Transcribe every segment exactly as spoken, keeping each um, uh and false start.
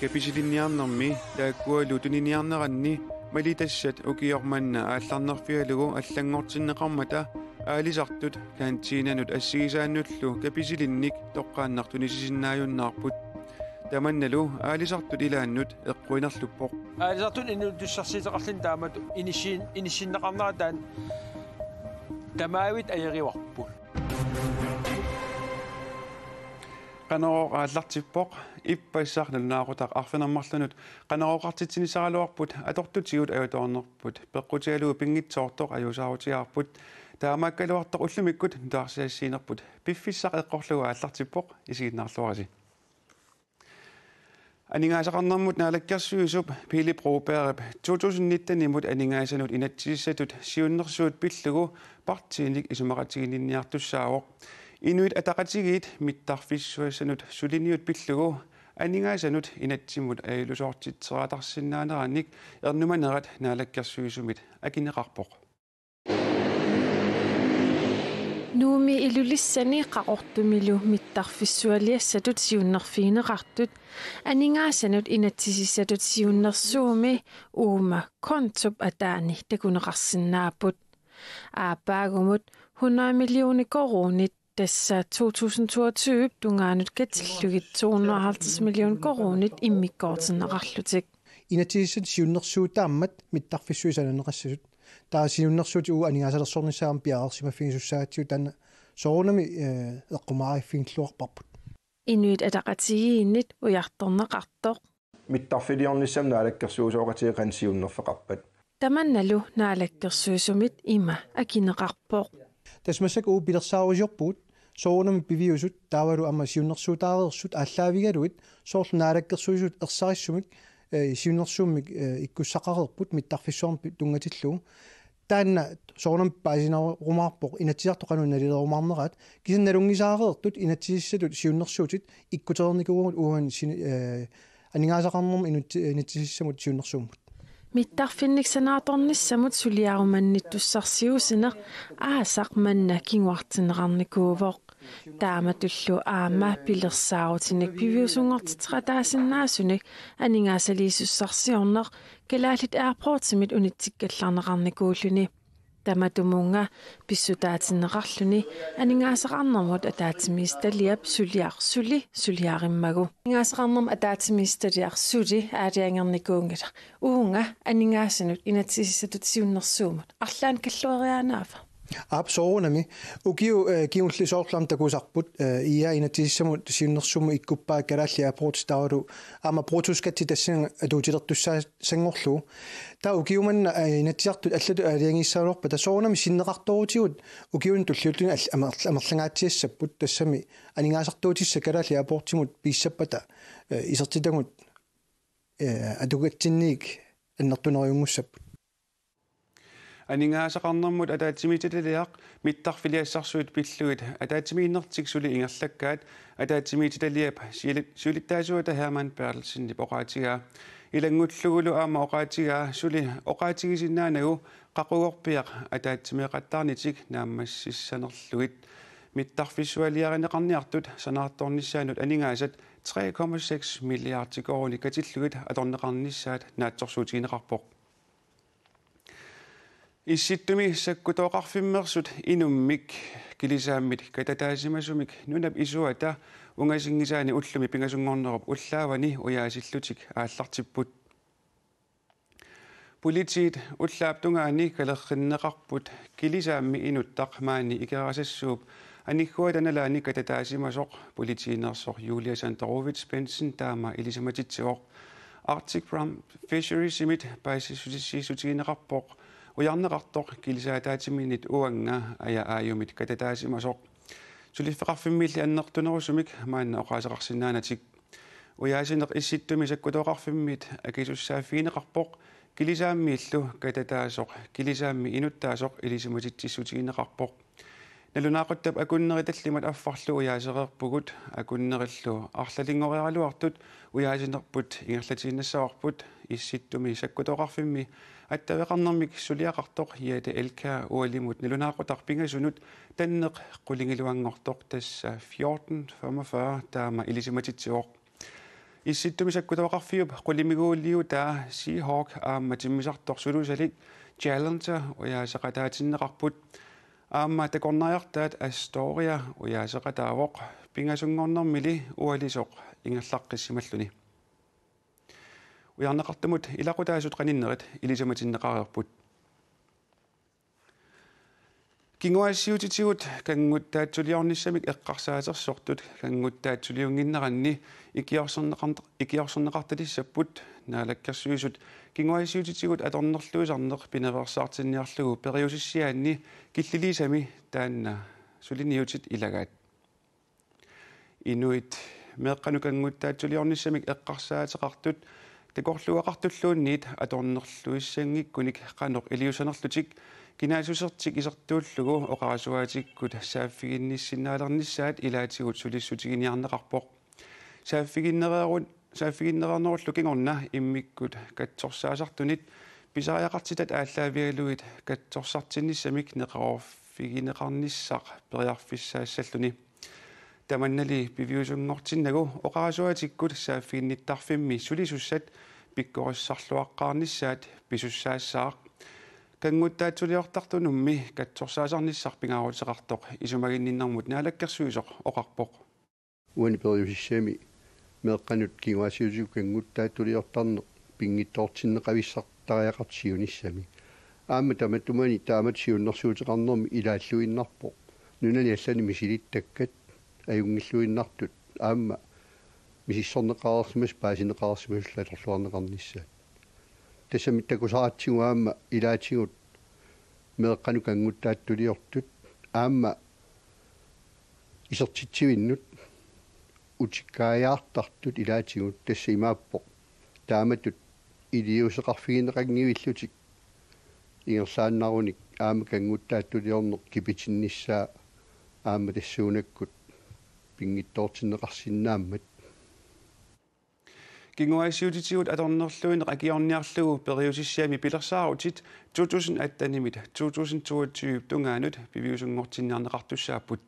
Kapisilinniarnermi taakkualu tuniniarneranni malitassat ukioq manna aallarnerfigalugu allanngortinneqarmata aalisartut kantiinanut assigisaannullu kapisilinnik toqqaannaq tunisisinnaajunnaarput. Tamannalu aalisartut ilaannut eqquinerluppoq. Aalisartut inuussutissarsiuteqarluni taamatut inissiin-, inissinneqarnera taanna tamaviat ajorivarput. Qanorooq aallartippoq, ippassaq nalunaaqutaq arfineq-marlunut Qanorooqartitsinissaraluarput atortutigut ajutoornerput peqqutigalugu pinngitsoortoq ajuusaarutigaarput. Taamaakkaluartoq ullumikkut nutaarsiassiinerput piffissaq eqqorlugu aallartippoq, isiginnaarluarisi. Aningaasaqarnermut naalakkersuisup Pele Brobergip to tusind nitten-imut aningaasanut inatsisissatut siunnersuut pillugu partiinik isumaqatiginninniartussaavoq. Inuit Ataqatigiit mittarfissuassanut suliniut pillugu aningaasanut inatsimut ajuusaartitseratarsinnaaneranik ernumanerat naalakkersuisumit akineqarpoq. Nuummi Ilulissani Qaqortumilu mittarfissualiassatut siunnerfigineqartut aningaasanut inatsisissatut siunnersuummi uuma kontop ataani takuneqarsinnaapput. Aappaagumut hundrede millioner koruunit, tassa to tusind toogtyve tungaanut katillugit to hundrede og halvtreds millioner koruunit immikkoortinneqarlutik. Inatsisissatut siunnersuutaammat mittarfissuit sananeqassasut. Taava siunnersuutit uagut aningaasalersornissaat aamma piareersimaffigisussaagatsigit, taanna soorunami, eh, eqqumaariffigilluarparput. Inuit Ataqatigiinnit ujartorneqartoq. Mittarfiliornissamut naalakkersuisooqatigiit qanoq siunnerfeqarpat? Tamannalu naalakkersuisumit ima akineqarpoq. Tassa massakkut uagut pilersaarusiorpugut soorunami piviusut taavalu aamma siunnersuutaareersut aallaavigalugit, soorlu naalakkersuisut ersarissumik, eh, siunnersuummik, eh, ikkussaqareerput mittarfissuarnut tunngatillugu. Taanna soorunami paasinarumaarpoq Inatsisartut qanoq nalilerumaarneraat, kisianni nalunngisaareertut inatsisissatut siunnersuutit ikkutereernikuuagut uani sini-, eh, aningaasaqarnermut inutsi-, inatsisissamut siunnersuummut. Mittarfinnik sanaartornissamut suliarumannittussarsiuussineq aasaq manna kinguartinneqarnikuuvoq. Taamatullu aamma pilersaarutinik piviusunngortitseqataasinnaasunik aningaasaliisussarsiorneq Kalaallit Airportsimit unitsikkallarneqarnikuulluni. Tamatumunnga pissutaatinneqarluni aningaasaqarnermut ataatsimiititaliap suliaq suli suliarimmagu. Aningaasaqarnermut ataatsimiititaliaq suli aalajangernikuunngilaq. Uunga aningaasanut inatsisissatut siunnersuummut arlaannik kalleriaanaava? Aap, soorunami. Ukiut, eh, kingulliit soorlu aamma takusarput, eh, I A inatsisissamut siunnersuummut ikkuppaa Kalaallit Airports taavalu aamma bruttoskatti tassani atuutilertussaa-, -sanngorlugu. Taava ukiummanna, eh, Inatsisartut allatut aalajangiissaagaluarpata soorunami sinneqartoorutigut ukiuni tulliulluni al-, amer-, amerlangaatsiassapput, tassami aningaasartuutissat Kalaallit Airportsimut piissappata, eh, isertitagut, eh, atugatsinniit annertunerujunngussapput. Aningaasaqarnermut ataatsimiititaliaq mittarfiliassarsuit pillugit ataatsimiinnertik suli ingerlakkaat ataatsimiititaliap siuli-, siulittaasuata Hermann Berthelsenip oqaatigaa. Ilanngullugulu aamma oqaatigaa suli oqaatigisinnaanagu qaqugorpiaq ataatsimeeqattaarnitik naammassissanerlugit. Mittarfissualiarineqarniartut sanaartornissaannut aningaasat tre komma seks milliarder koruunit katillugit atorneqarnissaat naatsorsuutigineqarpoq. Issittumi sakkutooqarfimmeersut inummik kilisaammit katataasimasunik nunap isuata ungasinngisaani ullumi pingasunngornerup ullaavani ujaasillutik aallartipput. Politiit ullaap tungaani kalerrinneqarput kilisaammi inuttaq maani Ikerassasuup anigguata nalaani katataasimasoq politiineersoq Julia Sanderowitz Bentzen taama ilisimatitsivoq. Arctic Rum Fisheriesimit paasissutissiissutigineqarpoq ujarneqartoq kilisaataatiminnit uannga aja aajumit katataasimasoq. Suliffeqarfimmiilli annertunerusumik maanna oqaaseqarsinnaanatik. Ujaasineq Issittumi sakkutooqarfimmit akisussaaffigineqarpoq, kilisaammiillu katataasoq kilisaammi inuttaasoq ilisimatitsissutigineqarpoq. Nalunaaquttap akunneri tallimat affarlu ujaasereerpugut, akunnerillu arlalinngoriaraluartut ujaasinerput ingerlatiinnassavarput. Issittumi sakkutooqarfimmi attaveqarnermik suliaqartoq Jette Elkjær ualimut nalunaaqutaq pingasunut tanneq qulingiluanngortoq, tassa fjorten femogfyrre, taama ilisimatitsivoq. Issittumi sakkutooqarfiup qulimiguuliutaa Seahawk aamma timmisartoq sulusalik Challenger ujaaseqataatinneqarput. Aamma takornariartaat Astoria ujaaseqataavoq, pingasunngornermili ualisoq ingerlaqqissimalluni. Ujarneqartumut ilaqutaasut qaninnerit ilisimatinneqareerput. Kinguaassiuutitigut kannguttaatsuliornissamik eqqarsaatersortut kannguttaatsuliunnginneranni ikiorserneqarn-, ikiorserneqartalissapput. Naalakkersuisut kinguaassiuutitigut atornerluisarneq pinaveersaartinniarlugu periusissiaanni killiliisami taanna suliniutit ilagaat. Inuit meeqqanut kannguttaatsuliornissamik eqqarsaateqartut takorluugaqartulluunniit atornerluissanngikkunik qanoq iliuuseqarnerlutik kinaassusertik isertuullugu oqarasuaatikkut saaffiginnissinnaalernissaat ilaatigut sulissutiginiarneqarpoq. Saaffiginnereerun-, saaffiginnereernerullu kingorna immikkut katsorsaasartunit pisariaqartitat aallaavigalugit katsorsartinnissamik neqeroorfigineqarnissaq periarfissaassalluni. Tamannali piviusunngortinnagu oqarasuaatikkut saaffiginnittarfimmi sulisussat pikkorissarluaqqaarnissaat pisussaassaaq. Kannguttaatsuliortartunummi katsorsaasarnissaq pingaaruteqartoq isumaginninnermut naalakkersuisoq oqarpoq. Uani periusissami meeqqanut kinguaassiuutitigut kannguttaatsuliortarneq pinngitsoortinneqavissartariaqartoq siunissami. Aamma tamatumani taamatut siunnersuuteqarnermi ilaalluinnarpoq. Nunani allani misilittakkat ajunngilluinnartut aamma misissorneqareersimasut paasineqareersimasullu atorluarneqarnissaat. Tassami takusaratsigu aamma ilaatigut meeqqanut kannguttaatsuliortut aamma isertitsivinnut utikkajaartartut ilaatigut tassa imaappoq taamatut iliuuseqarfigineqanngivillutik ingerlaannarunik aamma kannguttaatsuliorneq kipitinnissaa aamma tassuunakkut pinngitsoortinneqarsinnaammat. Kinguaassiuutitigut atornerluineq akiorniarlugu periusissiami pilersaarutit to tusind atten-imit to tusind toogtyve tungaanut piviusunngortinniarneqartussaapput.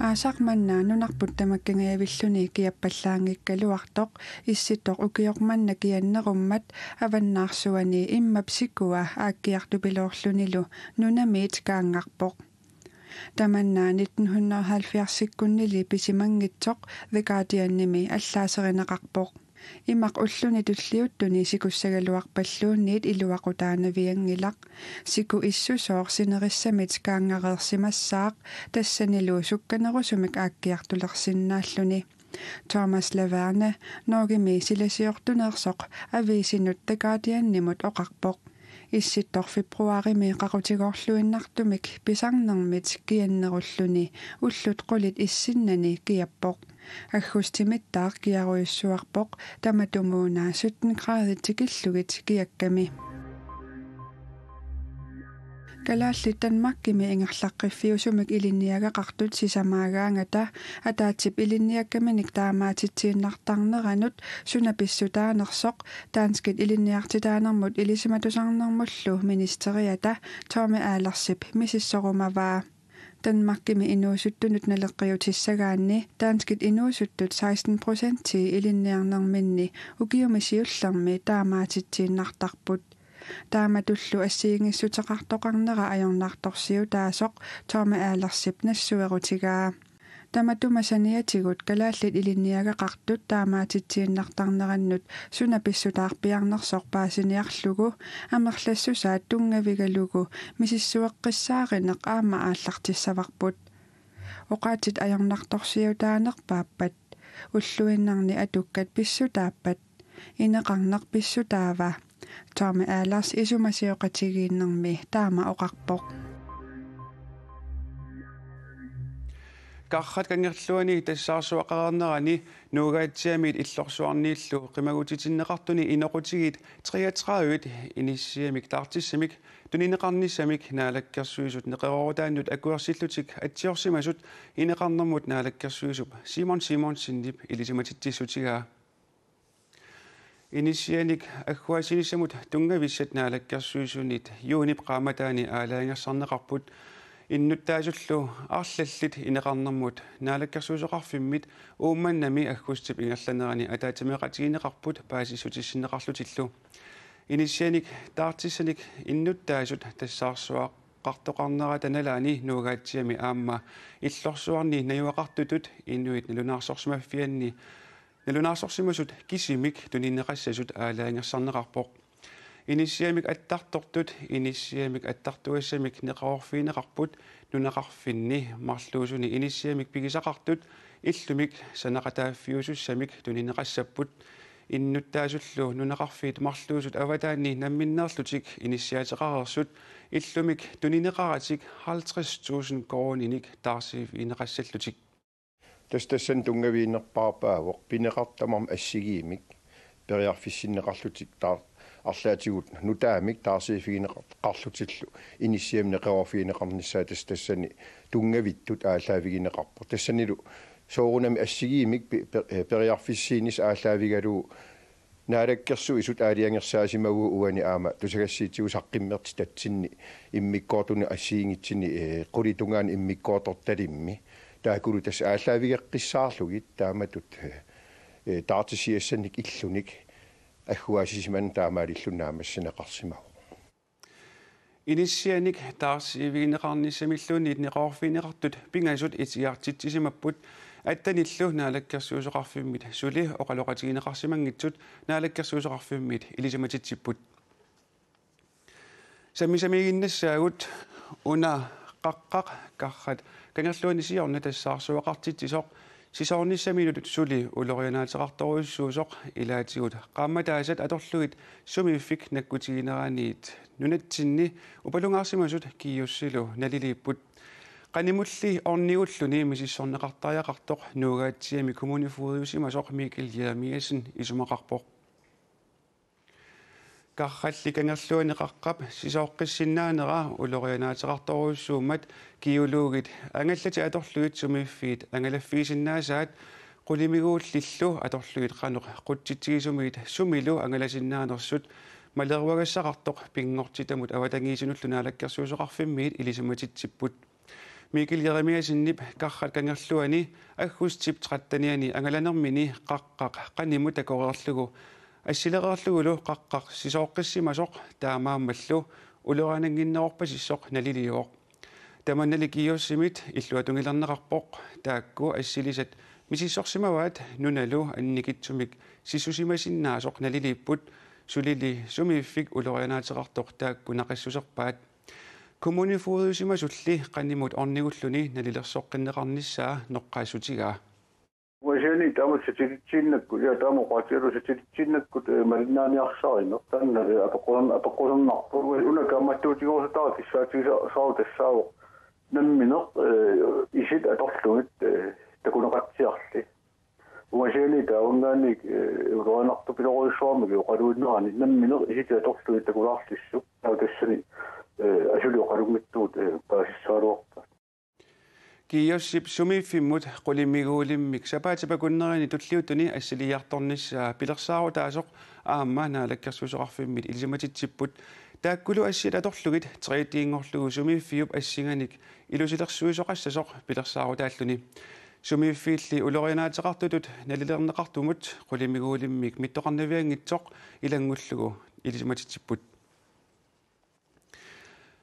Aasaq manna nunarput tamakkangajavilluni kiappallaanngikkaluartoq Issittoq ukioq manna kiannerummat avannaarsuani immap sikua aakkiartupiloorlunilu nunamiit kaanngarpoq. Tamanna nitten hundrede halvfjerds-ikkunnili pisimanngitsoq The Guardianimi allaaserineqarpoq. Imaq ulluni tulliuttuni sikussagaluarpalluunniit iluaqutaanavianngilaq. Siku issusooq sinerissamit kaanngareersimassaaq, tassanilu sukkanerusumik aakkiartulersinnaalluni. Thomas Laverne, Norgemi silasiortuneersoq, aviisinut The Guardianimut oqarpoq. Issittoq februarimi qaqutigoorluinnartumik pisarnermit kiannerulluni ullut qulit issinnani kiappoq. Aggustimittaaq kiarujussuarpoq, tamatumuuna sytten graadit tikillugit kiakkami. Kalaallit Danmarkimi ingerlaqqiffiusumik ilinniagaqartut sisamaagaangata ataatsip ilinniakkaminik taamaatitsiinnartarneranut suna pissutaanersoq danskit ilinniartitaanermut ilisimatusarnermullu ministeriata Tommy Ahlersip misissorumavaa. Danmarkimi inuusuttunut naleqqiutissagaanni danskit inuusuttut seksten procentii ilinniarnerminni ukiumi siullermi taamaatitsiinnartarput. Taamatullu assigiinngissuteqartoqarnera ajornartorsiutaasoq Tommy Ahlersip nassuerutigaa. Tamatuma saniatigut kalaallit ilinniagaqartut taamaatitsiinnartarnerannut suna pissutaarpiarnersoq paasiniarlugu amerlassusaat tunngavigalugu misissueqqissaarineq aamma aallartissavarput. Oqaatsit ajornartorsiutaanerpaappat, ulluinnarni atukkat pissutaappat, ineqarneq pissutaava? Tommy Ahlers isumasioqatigiinnermi taama oqarpoq. Qarrat Kangerluani tassaarsuaqareernerani Nuugaatsiamiit Illorsuarniillu qimagutitinneqartuni inoqutigiit treogtredive inissiamik taartissamik tunineqarnissamik Naalakkersuisut neqeroorutaannut akuersillutik atsiorsimasut ineqarnermut naalakkersuisup Simon Simonsenip ilisimatitsissutigaa. Inissianik agguaassinissamut tunngavissat Naalakkersuisunit juunip qaammataani aalajangersarneqarput. Innuttaasullu arlallit ineqarnermut naalakkersuisoqarfimmit Uummannami aggustip ingerlanerani ataatsimeeqatigineqarput paasissutissinneqarlutillu. Inissianik taartissanik innuttaasut tassaarsuaqartoqarnerata nalaani Nuugaatsiami aamma illorsuarni najugaqartutut inuit nalunaarsorsimaffianni nalunaarsorsimasut kisimik tunineqassasut aalajangersarneqarpoq. Inissiamik attartortut inissiamik attartugassamik neqeroorfigineqarput nunaqarfinni marluusuni inissiamik pigisaqartut illumik sanaqataaffiusussamik tunineqassapput. Innuttaasullu nunaqarfiit marluusut avataanni namminneerlutik inissiaateqareersut illumik tunineqaratik halvtreds tusind koruuninik taarsiiffigineqassallutik. Tassa tassani tunngaviginerpaavoq pineqartut tamarmik assigiimmik periarfissinneqarlutik taa-, arlaatigut nutaamik taarsiiffigineqarlutillu inissiamik neqeroorfigineqarnissaat tassa tassani tunngavittut aallaavigineqarpoq. Tassanilu soorunami assigiimmik pe-, pe-, periarfissiinissaq aallaavigalugu Naalakkersuisut aalajangersaasimaguit uani aamma tusagassiuutitigut saqqummersitatsinni immikkoortuni assigiinngitsunik, eh, qulit tungaanut immikkoortortalimmi. Taakkulu tassa aallaavigeqqissaarlugit taamatut, eh, eh, taartissiassannik illunik agguaassisimaneq taamaalilluni naammassineqarsimavoq. Inissianik taarsiiffigineqarnissamilluunniit neqeroorfigineqartut pingasut itigartitsisimapput attanillu naalakkersuisoqarfimmit suli oqaloqatigineqarsimanngitsut naalakkersuisoqarfimmit ilisimatitsipput. Sammisamiiginnassaagut una Qaqqaq Karrat Kangerluani siorna tassaarsuaqartitsisoq sisoornissaminut suli ulorianaateqartorujussuusoq ilaatigut qaammataasat atorlugit sumiiffik nakkutigineraniit nunatsinni upalungaarsimasut GIUS-ilu naliliipput. Qanimulli ornigulluni misissorneqartariaqartoq Nuugaatsiami kommunefogediusimasoq Mikkel Jeremiassen isumaqarpoq. Karralli Kangerluani Qaqqap sisooqqissinnaanera ulorianaateqartorujussuummat geologit angallatit atorlugit sumiiffiit angalaffigisinnaasaat qulimiguullillu atorlugit qanoq qutsitsigisumit sumilu angalasinnaanersut maleruagassaqartoq pinngortitamut avatangiisinullu naalakkersuisoqarfimmiit ilisimatitsipput. Mikkel Jeremiassenip Karrat Kangerluani aggustip trettenianni angalanermini Qaqqaq qanimut takoreerlugu assilereerlugulu Qaqqaq sisooqqissimasoq taamaammallu ulorianannginnerorpasissoq naliliivoq. Tamannali GIUS-imit illuatungiliorneqarpoq taakku assilisat misissorsimavaat nunalu annikitsumik sissusimasinnaasoq naliliipput sulili sumiiffik ulorianaateqartoq taakku naqissuserpaat. Kommunefogediusimasulli qanimut ornigulluni nalilersoqqinneqarnissaa noqqaassutigaa. Uasiani taama satellitsiinnakkut, ja taama oqaatigalugu satellitsiinnakkut, eh, malinnaaniarsarineq, taanna, eh, apeqqusern-, apeqqusernarpoq. Una kaammattuutigerusutaa kissaatigisassaaru tassaavoq nammineq, eh, isit atorlugit, eh, takuneqatsiarli. Uasiani taavanngaanniit, eh, ulorianartupilorujussuarmik oqaluinnerani nammineq isit atorlugit takulaarlissuk. Taava tassani, eh, asuli oqalunngitsugut, eh, paasissagaluarpaat. GIUS-ip sumiiffimmut qulimiguulimmik sapaatip akunnerini tulliuttuni assiliiartornissaa pilersaarutaasoq aamma naalakkersuisoqarfimmit ilisimatitsipput. Taakkulu assiat atorlugit tre D-nngorlugu sumiiffiup assinganik ilusilersuisoqassasoq pilersaarutaalluni. Sumiiffiilli ulorianaateqartutut nalilerneqartumut qulimiguulimmik mittoqarnavianngitsoq ilanngullugu ilisimatitsipput.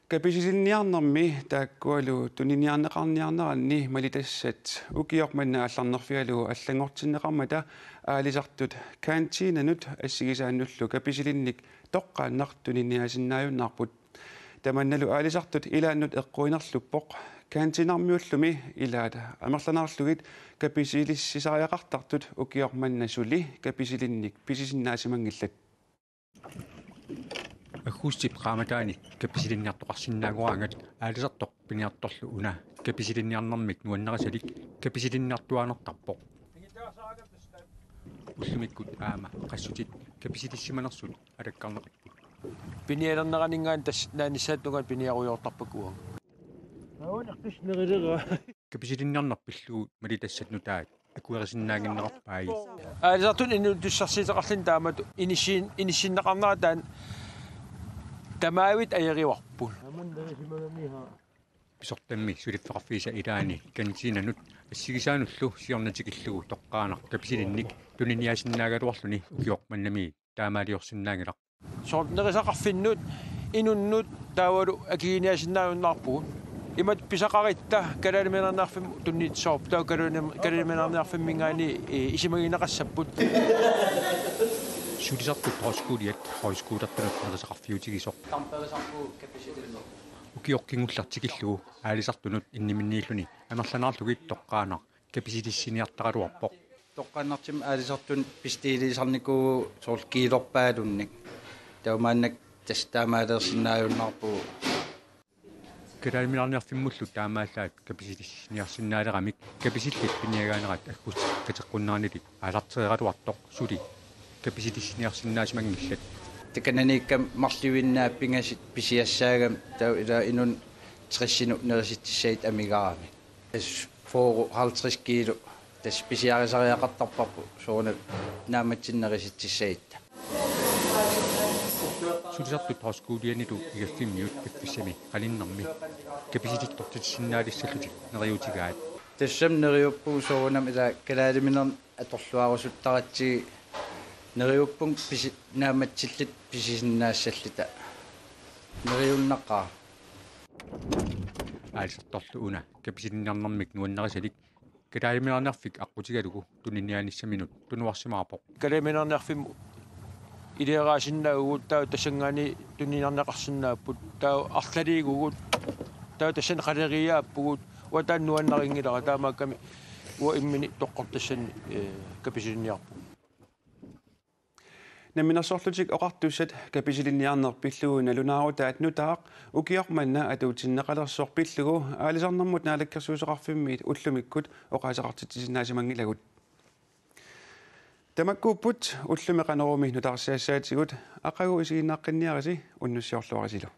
Kapisilinniarnermi taakkualu tuniniarneqarniarneranni malitassat ukioq manna aallarnerfigalugu allanngortinneqarmata aalisartut kantiinanut assigisaannullu kapisilinnik toqqaannaq tuniniaasinnaajunnaarput. Tamannalu aalisartut ilaannut eqquinerluppoq. Kantiinarmiullumi ilaat amerlanaarlugit kapisilissiisariaqartartut ukioq manna suli kapisilinnik pisisinnaasimanngillat. Aggustip qaammataani kapisilinniartoqarsinnaagoraangat aalisartoq piniartorlu una kapisilinniarnermik nuannarisalik kapisilinniartuaannartarpoq. Ullumikkut aamma qassutit kapisilissimanersut alakkarneqarput. Pinialerneraninngaanniit tassa naanissaata tungaanut piniarujoortarpakka uanga. Auna qisnerilera. Kapisilinniarneq pillugu malitassat nutaat akuerisinnaannginnerarpai. Aalisartut inuussutissarsiuteqarluni taamatut inissiin-, inissinneqarnera taanna tamaavik ajorivarput. Pisortammi suliffeqarfiisa ilaani kantiinanut assigisaanullu siorna tikillugu toqqaannaq kapisilinnik tuniniaasinnaagaluarluni ukioq mannami taamaaliorsinnaanngilaq. Soorlu nerisaqarfinnut, inunnut taavalu akiginiaasinnaajunnaarpugut. Imatut pisaqaritta kalaaliminerniarfimmut tunniussisarput, taava kalaalimi-, kalaaliminerniarfimminngaanniit, eh, isumagineqassapput. Sulisartut højskoliat højskolertunut nerisaqarfiutigisoq. Ukioq kingulleq tikillugu aalisartunut inniminniilluni amerlanaarlugit toqqaannaq kapisilissiniartaraluarpoq. Toqqaannartumik aalisartut pisitiiliisarnikuuvugut soorlu kiilorpaalunnik. Taava maannakkut tassa taamaaliorsinnaajunnaarpugut. Kalaaliminerniarfimmullu taamaallaat kapisilissiniarsinnaaleramik kapisillit piniagaanerat aggustip kateqqunneranilik aalartereeraluartoq suli kapisilissiniarsinnaasimanngillat. Takananiikkami marluinnaat pingasut pisiassaagamik taava ilaa inunnut tressinut nerisitsissagutta amigaaramik. Tassa fyrre halvtreds kilo. Tassa pisiarisariaqartarparput soorunami naammassineq nerisitsissagutta. Sulisartut højskolianilu igaffimmiut piffissami qaninnermi kapisilittortitsisinnaalissallutik neriuutigaat. Tassami neriuppugut soorunami ilaa kalaaliminernik atorluarusuttaratsigit neriuppunga pisi-, naammassilluta pisisinnaassalluta. Neriunnaqaaq. Aalisartorlu una kapisilinniarnermik nuannarisalik kalaaliminerniarfik aqqutigalugu tuniniaanissaminut tunuarsimaarpoq. Kalaaliminerniarfimmut iliorisinnaavugut, taava tassanngaanniit tuniniarneqarsinnaapput, taava arlaliigugut, taava tassani qaleriaappugut, uanga taanna nuannarinngilara, taamaakkami uanga imminut toqqortassanni, eh, kapisilinniarpugut. Namminersorlutik Oqartussat kapisilinniarneq pillugu nalunaarutaat nutaaq ukioq manna atuutsinneqalersoq pillugu Aalisarnermut Naalakkersuisoqarfimmiit ullumikkut oqaaseqartitsisinnaasimanngilagut. Tamakkuupput ullumi Qanorumi nutaarsiassaatigut, aqagu isiginnaaqqinniarisi, unnussiorluarisilu.